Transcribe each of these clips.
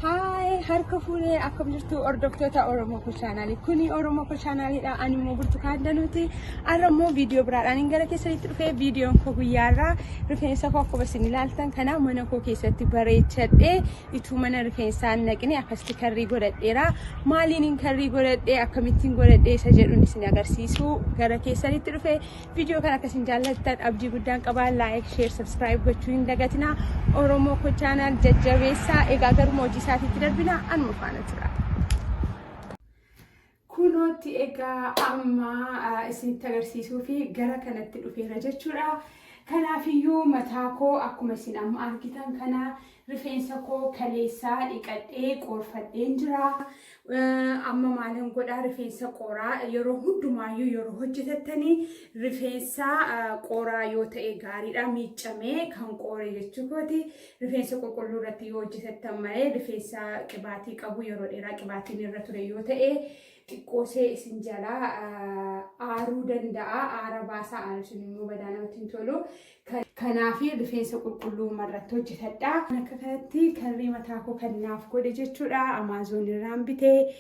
Haay harka fuunee akkam jirtu hordoftoota Oromoo Koo chaanaalii. Kuni Oromoo Koo chaanaaliidha. Ani immoo Burtukaan Danuuti. Har'a immoo viidiyoo biraadhaan hin gara keessanitti dhufee viidiyoon koo guyyaarraa rifeensa koo akkuma isin ilaaltan kana mana koo keessatti bareechadhee ituu mana rifeensaa hin naqine akkasitti karrii godhadheera. Maaliin hin karrii godhadhee akkamittiin godhadhee isa jedhuun isin agarsiisuu gara keessanitti dhufe. Viidiyoo kana akka isin jaallattan abdii guddaan qaba. Like, share, subscribe gochuu hin dagatinaa. Oromoo koo chaanaal jajjabeessaa. Egaa garuma hojii isaatiitti darbina. Anuma faana tura. Kunootti egaa amma isinitti agarsiisuu fi gara kanatti dhufeera jechuudha. Kanaafiyyuu mataa koo akkuma isin amma argitan kana rifeensa koo kaleessaa dhiqadhee qoorfadheen jira. Amma maalan godhaa rifeensa qooraa yeroo hundumaayyuu yeroo hojjetattanii rifeensa qooraa yoo ta'e gaariidha miiccamee kan qoore jechuu kooti. Rifeensa qulqulluu irratti yoo hojjetattan malee rifeensa qibaatii qabu yeroo dheeraa qibaatiin irra ture yoo ta'e xiqqoosee isin jalaa aaruu danda'a. Aara baasaa aarri sun immoo badaa namatti hin tolu. Kanaaf rifeensa qulqulluu irratti hojjetadha. Akka kanatti karrii mataa koo kan naaf godhe jechuudha. Amaazoon irraan bitee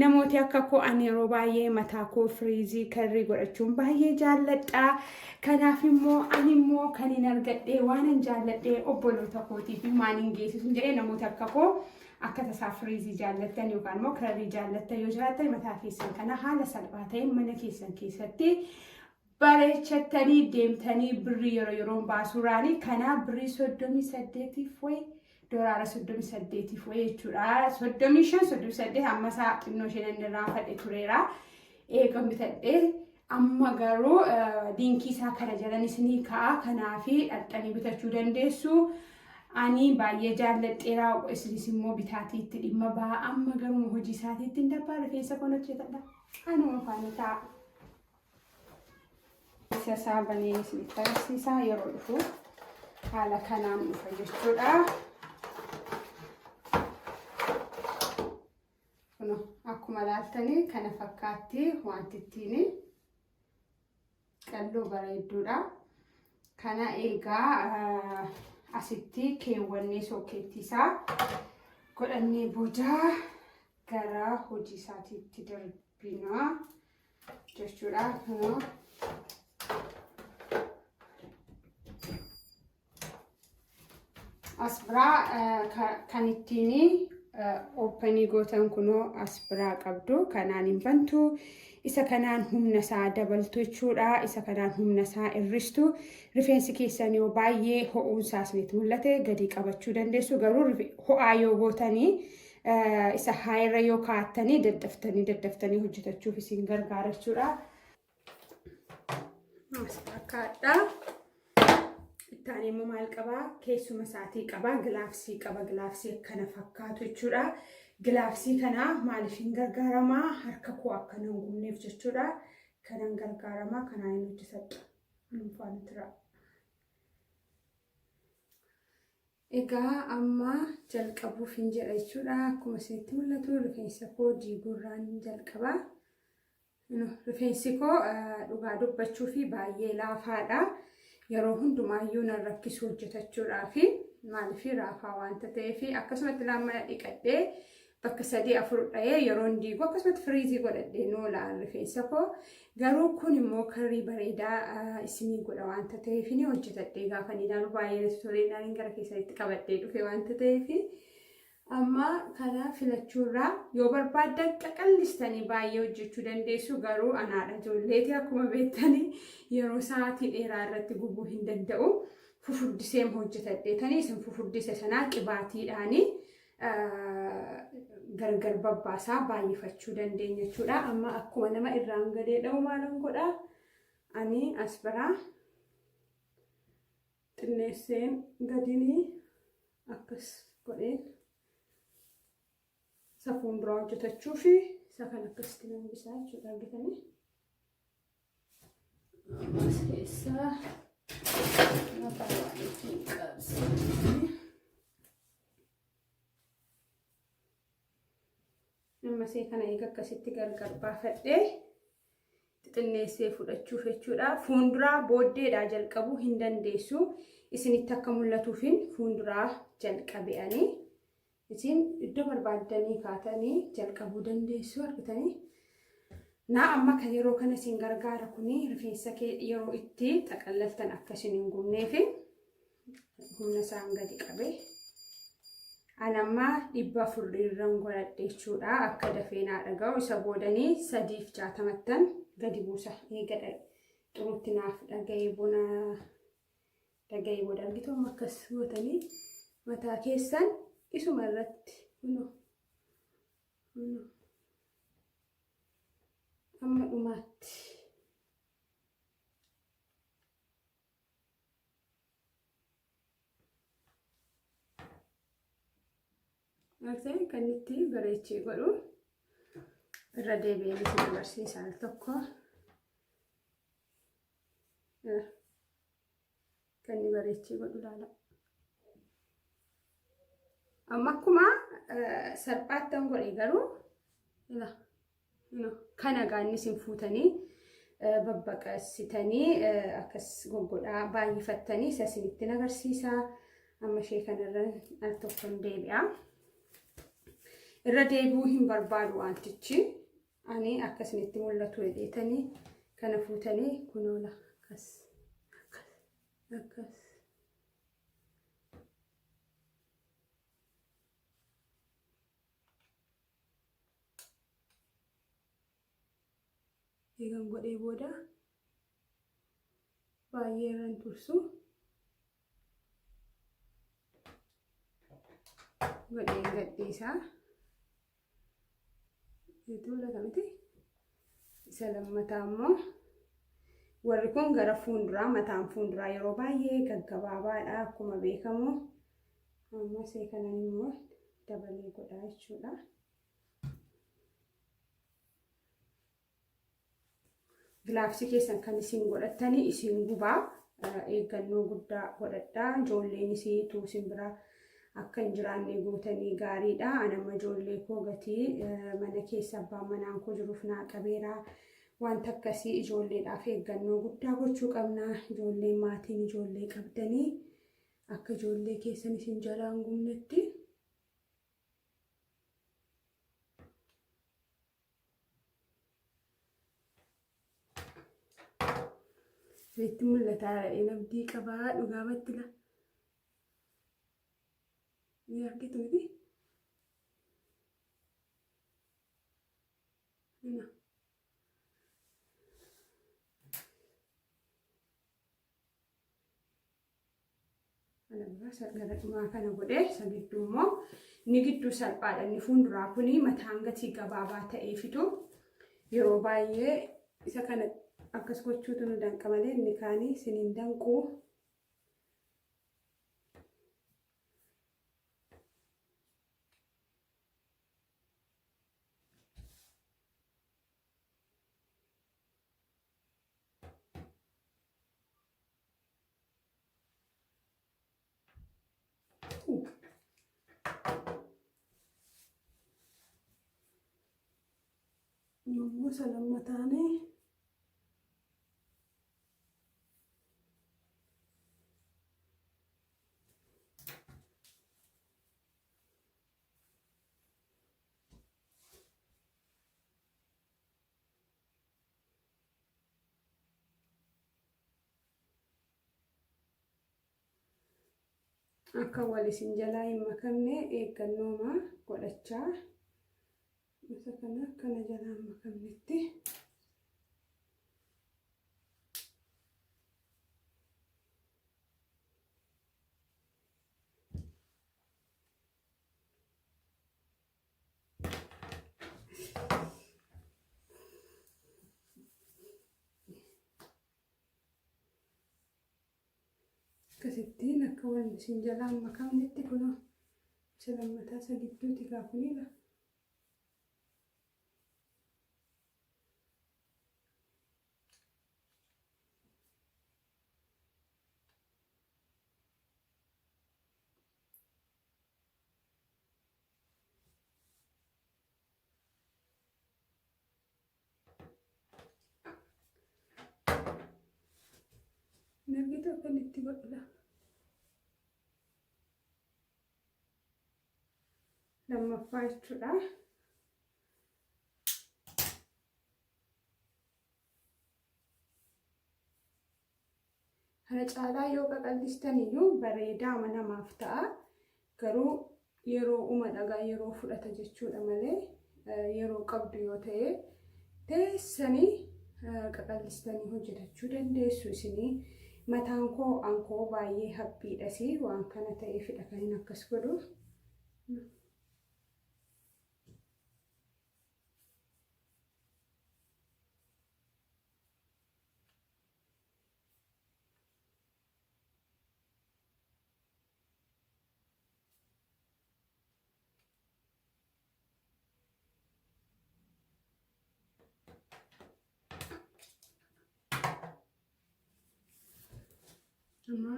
namooti akka koo ani yeroo baay'ee mataa koo firiizii karrii godhachuun baay'ee jaalladha. Kanaaf immoo ani immoo kan hin argadhee waanan jaalladhee obboloota kootii fi maaliin geessisuun jedhee namoota akka koo akka tasaa firiizii jaallattan yookaan immoo karrii jaallattan yoo jiraattan mataa keessan kana haala salphaa ta'een mana keessan keessatti bareechattanii deemtanii birrii yeroo yeroon baasuuraani kana birrii 38f wayi doolaara 38f wayi jechuudha. 35 38 amma isaa xinnoo isheen inni irraanfadhe tureera. Eegan bitadhee Amma garuu liinkii isaa kana jalan isinii ka'a. Kanaafi dhaqxanii bitachuu dandeessu. Ani baay'ee jaalladheera. Isinis immoo bitaatii itti dhimma ba'a. Amma garuu hojii isaatiitti hin dabbaa rifeensa koon hojjetadha. Anuma faana ta'a. Isa isaa banee isinitti agarsiisa yeroo dhufu haala kanaan dhufa jechuudha. Kuno akkuma laaltanii kana fakkaatti wanti ittiin qalloo bareedduudha. Kana eegaa asitti keewwannee sookeettii isaa godhannee booda gara hojii isaatiitti darbina jechuudha. Kunoo As biraa kan ittiin ooppenii gootan kunoo as biraa qabdu kanaan hin bantu. Isa kanaan humna isaa dabaltu jechuudha. Isa kanaan humna isaa hir'istu. Rifeensi keessan yoo baay'ee ho'uun isaa isinitti mul'ate gadi qabachuu dandeessu. Garuu ho'aa yoo gootanii isa haayirra yoo kaa'attanii daddaftanii daddaftanii hojjetachuuf isin gargaara jechuudha. As fakkaadha. Ittaan immoo maal qabaa? Keessuma isaatii qaba. Gilaafsii qaba. Gilaafsii akkana fakkaatu jechuudha. Gilaafsii kana maaliif hin gargaaramaa? Harka koo akka hin gubneef jechuudha. Kanan gargaaramaa kanaan hin hojjetadha. Anuma tura. Egaa amma jalqabuuf hin jedha jechuudha. Akkuma isinitti mul'atu rifeensa koo diiguurraan jalqaba. Rifeensi koo dhugaa dubbachuu fi baay'ee laafaadha. Yeroo hundumaayyuu nan rakkisu hojjetachuudhaaf maaliif raafaa waanta ta'eef akkasumatti mana dhiqadhee bakka sadii afur dha'ee yeroon diigu akkasumatti firiizii godhadhee noolaan rifeensa koo garuu kun immoo karrii bareedaa isinii godha waanta ta'eef ni hojjetadhee gaafa ni ilaalu baay'ee natti tolee naan gara keessanitti qabadhee dhufe waanta ta'eef Amma kana filachuurraa yoo barbaaddan qaqallistanii baay'ee hojjechuu dandeessu garuu anaadha ijoolleeti akkuma beektanii yeroo sa'aatii dheeraa irratti gubuu hin danda'u. Fufurdiseem hojjetadheetanii isin fufurdise sanaa qibaatiidhaanii Gargar babbaasaa baay'ifachuu dandeenya jechuudha. Amma akkuma nama irraan galee dha'u maalan godhaa? Ani as biraa xinneesseen gadinii akkas godheen isa fuulduraa hojjetachuu fi isa kan akkasitti nan bisaa jechuudha argitanii. Ammas keessaa mataa waan ittiin qabsiifne. Amma isee kana eega akkasitti gargar baafadhee xixinneessee fudhachuuf jechuudha. Fuunduraa booddeedhaa jalqabuu hin dandeessu. Isinitti akka mul'atuufin fuunduraa jalqabe ani. Isin iddoo barbaaddanii kaatanii jalqabuu dandeessu argitanii. Naa amma kan yeroo kana isin gargaara kuni rifeensa kee yeroo itti xaqallaltan akka isin hin gubneefi humna isaan gadi qabe. An amma 400 irran godhadhe jechuudha. Akka dafee naa dhaga'u isa boodanii 360ttan gadi buusa. Eega xurutti naaf dhaga'ee bona dhaga'ee booda argitu amma akkas gootanii mataa keessan isuma irratti kunoo kunoo amma dhumaatti. Artee kan itti bareechee godhu irra deebi'een isin agarsiisa al tokko. Kan inni bareechee godhu ilaala. Amma akkuma salphaattan godhe garuu kana gaanni isin fuutanii babbaqassitanii akkas goggodhaa baay'ifattanii isa isinittiin agarsiisa. Amma ishee kanarra al tokkoon deebi'a. Irra deebi'uu hin barbaadu wantichi. Ani akka isinitti mul'atu jedheetanii kana fuutanii kunoola akkas akkas akkas. Eegan godhee booda baay'ee irran tursu godheen gadhiisaa. Itti mul'ata miti. Isa lammataa immoo warri kun gara fuulduraa mataan fuulduraa yeroo baay'ee gaggabaabaadha akkuma beekamu. Amma isee kanan immoo dabalee godhaa jechuudha. Gilaafsii keessan kan isin godhattanii isin gubaa eeggannoo guddaa godhadhaa. Ijoolleen isii utuu isin biraa akka hin jiraanne gootanii gaariidha. Ani amma ijoollee koo gatii mana keessa abbaan manaan koo jiruuf naa qabeera. Wanta akkasii ijoolleedhaaf eeggannoo guddaa gochuu qabna. Ijoolleen maatiin ijoollee qabdanii akka ijoollee keessan isin jalaa hin gubnetti. Isinitti mul'ataa jedheen abdii qabaa dhugaamatti la. Ni argitu miti? Ina. Kana biraa gara dhumaa kana godhee isa gidduu immoo inni gidduu salphaadha. Inni fuulduraa kuni mataan gatii gabaabaa ta'eefitu yeroo baay'ee isa kana akkas gochuutu nu danqa malee inni kaanii isin hin danqu. Yommuu isa lammataanii Akka wal isin jalaa hin makamne eeggannooma godhachaa isa kana akkana jalaa hin makamnetti. Akkasittiin akka wanni isin jalaa hin makamnetti kunoo isa lammataa isa gidduuti gaafuniidha. Nargitu akka inni itti godhudha. Lammaffaa jechuudha. Kana caalaa yoo qaqallistan iyyuu bareedaama namaaf ta'a. Garuu yeroo uma dhagaa yeroo fudhata jechuudha malee yeroo qabdu yoo ta'e teessanii qaqallistanii hojjetachuu dandeessu isinii. Mataan koo ankoo baay'ee haphiidhas waan kana ta'eefidha kan hin akkas godhu. Amma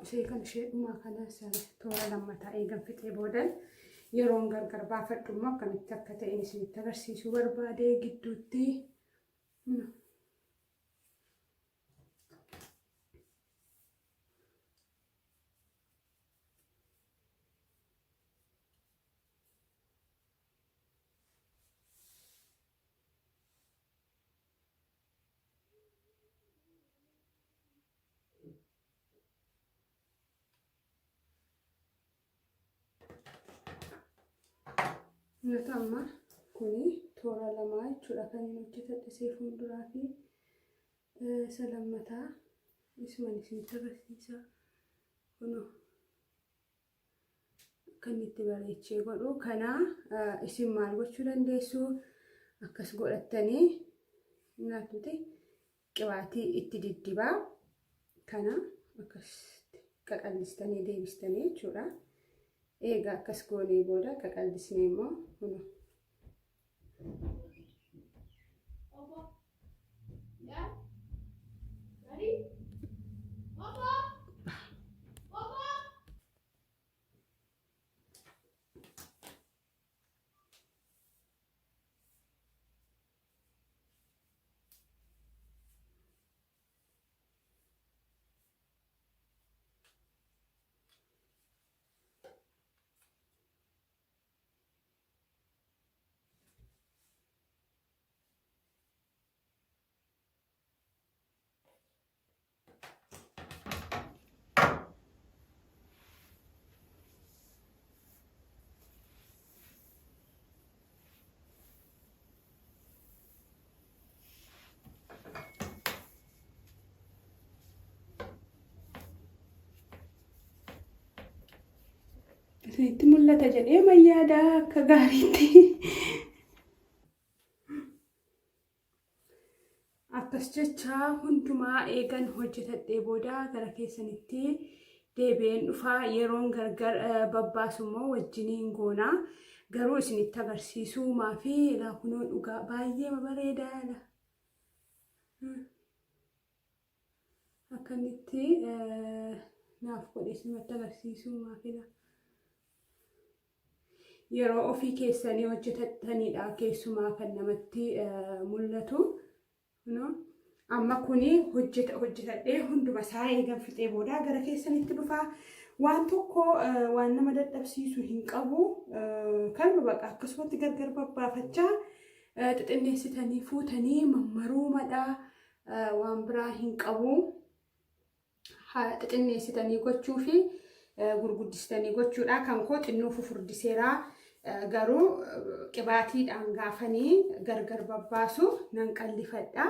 ishee kan ishee dhumaa kana toora lammataa eegan fixee boodan yeroon gargar baafadhu immoo akkamitti akka ta'e isinitti agarsiisuu barbaade gidduutti. Nuti amma kuni toora lamaa jechuudha kan inni hojjetadhe isee fuulduraa fi isa lammataa isuman isinitti agarsiisa. Kunoo akka inni itti bareechee godhu kana isin maal gochuu dandeessu akkas godhattanii naaf qibaatii itti diddibaa kana akkas qaqallistanii deebistanii jechuudha. Eega akkas goonee booda qaqallisnee immoo kunoo. Isinitti mul'ata jedhee mayyaada akka gaariitti. Akkas jecha hundumaa eegan hojjetadhee booda gara keessanitti deebi'een dhufa. Yeroon gargar babbaasu immoo wajjiniin goona. Garuu isinitti agarsiisuu maafi ilaa kunoo dhugaa baay'ee bareedaa. Akka inni itti naaf godhe isinumatti agarsiisuu maafila. Yeroo ofii keessanii hojjetattanidha keessumaa kan namatti mul'atu. Amma kuni hojjeta hojjetadhee hunduma isaa eegan fixee booda gara keessanitti dhufa. Waan tokko waan nama dadhabsiisu hin qabu. Kanuma baqa akkasumatti gargar babbaafachaa xixinneessitanii fuutanii mammaruumadha. Waan biraa hin qabu. Xixinneessitanii gochuu fi gurguddistanii gochuudha. Kan koo xinnoo fufurdiseera. Garuu qibaatiidhaan gaafanii gargar babbaasu nan qallifadha.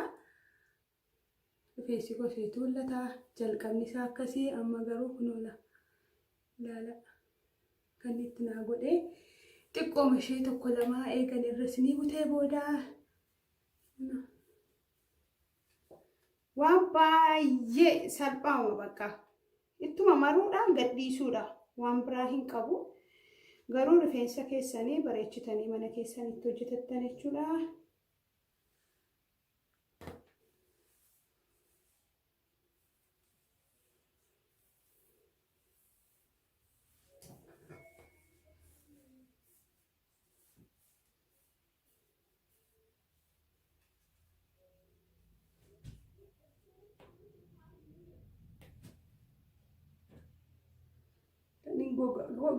Rifeensi koo isinitti mul'ata. Jalqabni isaa akkasii amma garuu kunoola. Ilaala. Kan itti naa godhe xiqqooma ishee tokko lamaa eegan irra isinii butee booda. Waan baay'ee salphaama bakka. Ittuma maruudhaan gadhiisuudha. Waan biraa hin qabu. Garuu rifeensa keessanii bareechitanii mana keessanitti hojjetattan jechuudha.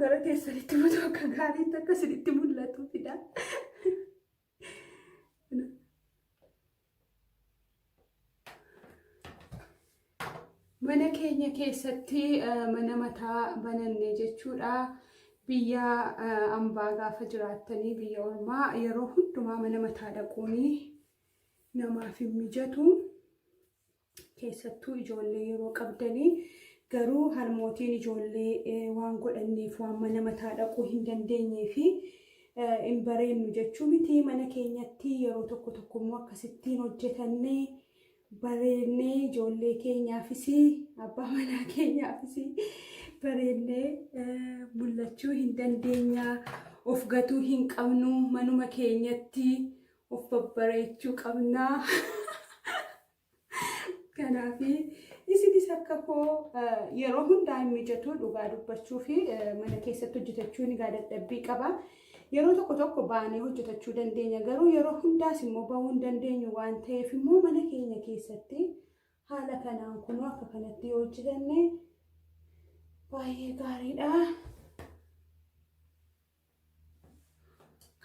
Gara keessanitti butu akka gaariitti akka isinitti mul'atuufidha. Mana keenya keessatti mana mataa bananne jechuudha. Biyya ambaa gaafa jiraattanii biyya ormaa yeroo hundumaa mana mataa dhaquun namaaf hin mijatu. Keessattuu ijoollee yeroo qabdanii garuu harmootiin ijoollee waan godhanneef waan mana mataa dhaquu hin dandeenyee fi hin bareennu jechuu miti. Mana keenyatti yeroo tokko tokko immoo akkasittiin hojjetannee bareennee ijoollee keenyaafis abbaa manaa keenyaafis bareennee mul'achuu hin dandeenya. Of gatuu hin qabnu manuma keenyatti of babbareechuu qabna. Kanaaf isinis akka koo yeroo hundaa hin mijatu dhugaa dubbachuu fi mana keessatti hojjetachuun egaa dadhabbii qaba. Yeroo tokko tokko baanee hojjetachuu dandeenya garuu yeroo hundaas immoo bahuu hin dandeenyu waan ta'eef immoo mana keenya keessatti haala kanaan kunoo akka kanatti yoo hojjetanne baay'ee gaariidha.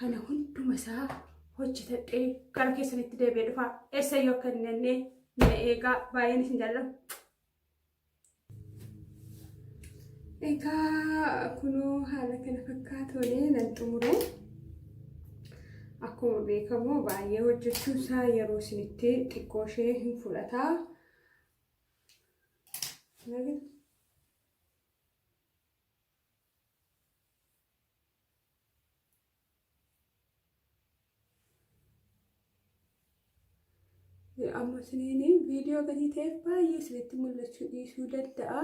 Kana hunduma isaa hojjetadhee gara keessanitti deebi'ee dhufa. Eessayyuu akka hin nannee na eegaa baay'een isin jaalladha. Egaa kunoo haala kana fakkaatuun nan xumure. Akkuma beekamu baay'ee hojjechuun isaa yeroo isinitti xiqqoo ishee hin fudhata. Amma isiniin viidiyoo gatii ta'eef baay'ee isinitti mul'achuu dhiisuu danda'a.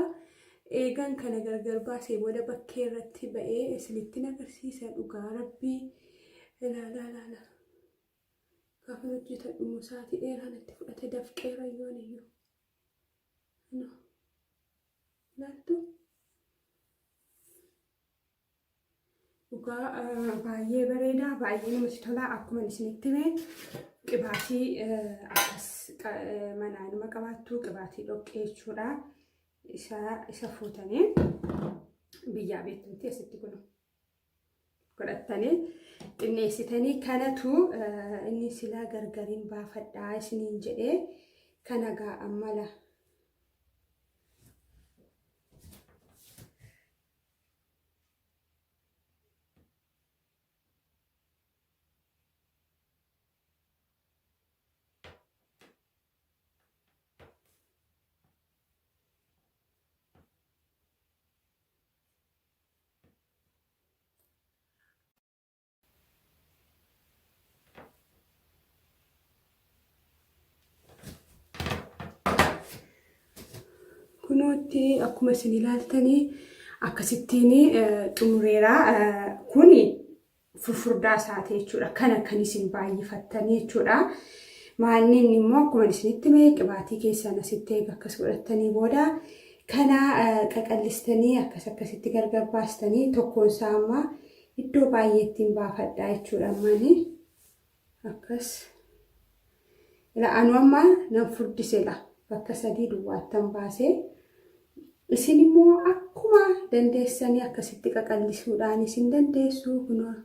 Eegan kana gargar baasee booda bakkee irratti ba'ee isinitti agarsiisa dhugaa rabbii. Ilaalaa ilaala. Gaafa hojjetadhu immoo sa'aatii dheeraa natti fudhate dafqeera yoon iyyuu. Ilaaltu. Dhugaa baay'ee bareeda, baay'ee namatti tola. Akkuma isinitti hime qibaatii akkas manaa numa qabaattu qibaatii dhoqqee jechuudha. Isa fuutanii biyyaa beektumti asitti kun godhattanii xinneessitanii kanatu inni silaa gargariin baafadhaa isiniin jedhee kana gaa ammala. Kunootti akkuma isin ilaaltanii akkasittiin xumureera. Kuni furfurdaa isaati jechuudha. Kana kan isin baay'ifattanii jechuudha. Maalni inni immoo akkuma isinitti hime qibaatii keessan asitti eega akkas godhattanii booda kana qaqallistanii akkas akkasitti gargar baastanii tokkoon isaa amma iddoo baay'eettiin baafadha jechuudha ammaani akkas ila anu amma nan furdisela bakka sadii duwwaattan baasee isin immoo akkuma dandeessanii akkasitti qaqallisuudhaan isin dandeessu kunoo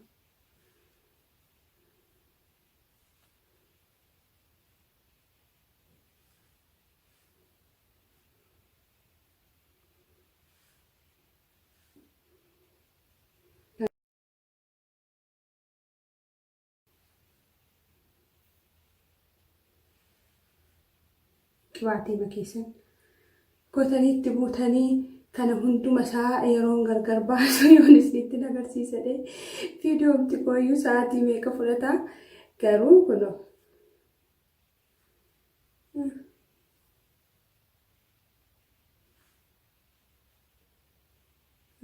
Qibaatii keessan gootanii itti buutanii kana hunduma isaa yeroon gargar baasu yoon isinitti agarsiisadhe viidiyoomti kooyyuu sa'aatii meeqa fudhata garuu kunoo.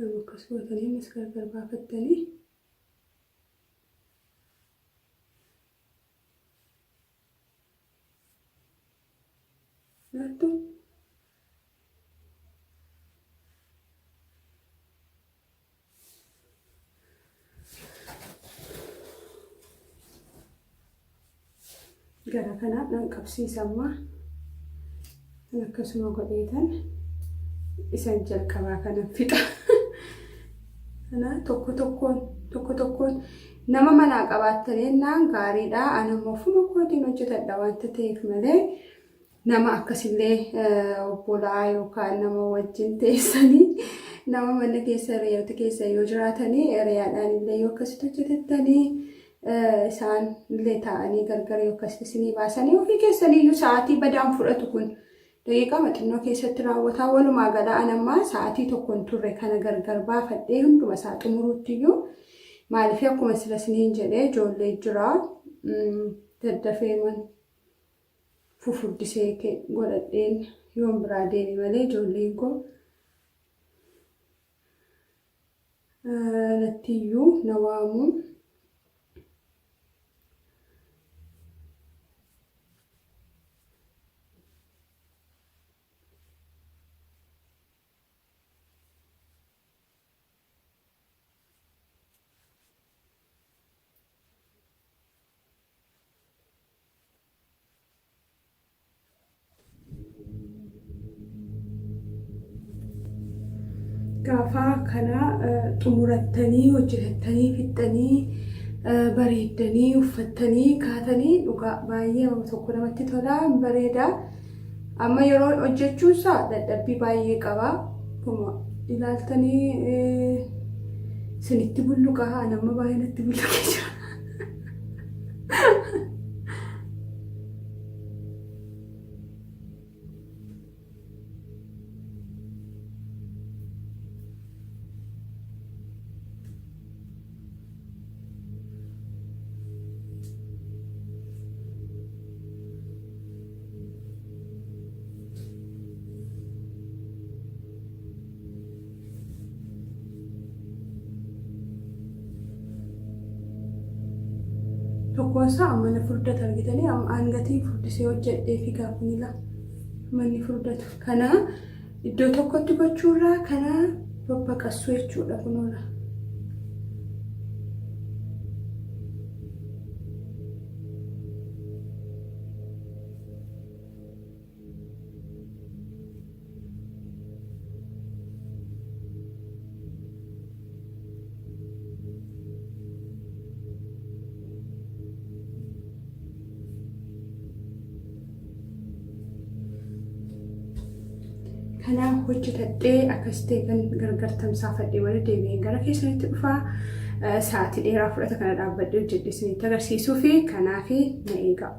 Lama akkas gootanii ammas gargar baafattanii. Laattu. Gara kanaan nan qabsiisa amma. Akkasuma godheetan isan jalqabaa kanan fixa. Kana tokko tokkoon tokko tokkoon nama manaa qabaattan jennaan gaariidha. Ani immoo ofuma kootiin hojjetadha wanta ta'eef malee nama akkasillee obbolaa yookaan nama wajjin teessanii nama mana keessa hiriyoota keessa yoo jiraatanii hiriyaadhaan illee yoo akkasitti hojjetattanii isaan illee taa'anii gargar yoo akkasitti isinii baasanii ofii keessanii iyyuu sa'aatii badaan fudhatu kun daqiiqaa xinnoo keessatti raawwataa. Walumaa gala an ammaa sa'aatii tokko hin turre kana gargar baafadhee hunduma isaa xumuruutti iyyuu. Maaliif, akkuma sila isiniin jedhee ijoollee jira, daddafee man fufurdisee godhadheen yoon biraa deeme malee ijoolleen koo natti iyyuu na waamu. Gaafa kana xumurattanii hojjetattanii fixxanii bareeddanii uffattanii kaatanii dhugaa baay'ee tokko namatti tola, bareeda. Amma yeroo hojjechuunsaa dadhabbii baay'ee qaba. Akkuma ilaaltanii isinitti bulluqa, ani amma baay'ee natti bulluqee jira. Tokkoon isaa amma na furdata argitanii, amma hangatiin furdisee hojjedhee fi gaafa manni furdatu. Kana iddoo tokkotti gochuurraa kana babbaqassuu jechuudha kunuuna. Kana hojjetadhee akkas ta'e kan gargar tamsaafadhee wal deebi'een gara keessanitti dhufaa. Sa'aatii dheeraa fudhata kana dhaabbadhee hojjedhe isinitti agarsiisuu fi kanaaf na eegaa.